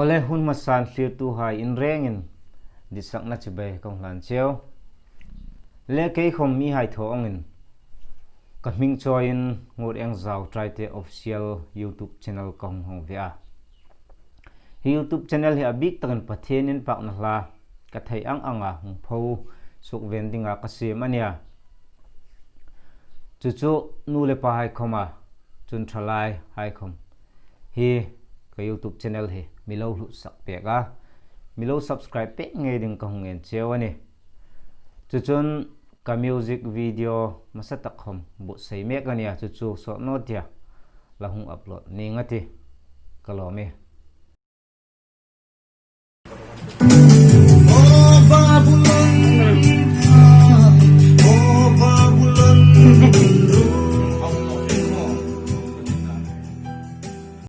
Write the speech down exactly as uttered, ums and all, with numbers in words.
Le hun hmasan thlirtuhai in rengin ditsakna chibai ka hung hlan cheu. Le kei khawm mihai thaw angin ka hming chawiin Ngureng Zau Traite Official YouTube channel ka hung hawng ve a. Hi YouTube channel hi a bik takin Pathien inpakna hla ka thei ang anga hung pho suk ven dinga ka siem a nia. Chu chu nu le pahai khawma, chun thalaihai khawm hi ka YouTube channel hi mi lo hlusak pek a, mi lo subscribe pek ngei ding ka hung ngen cheu a nih. Chu chun ka music video hmasa tak khawm buotsai mek a nia, chu chu sawt naw tia la hung upload ning a tih. Ka lawm e.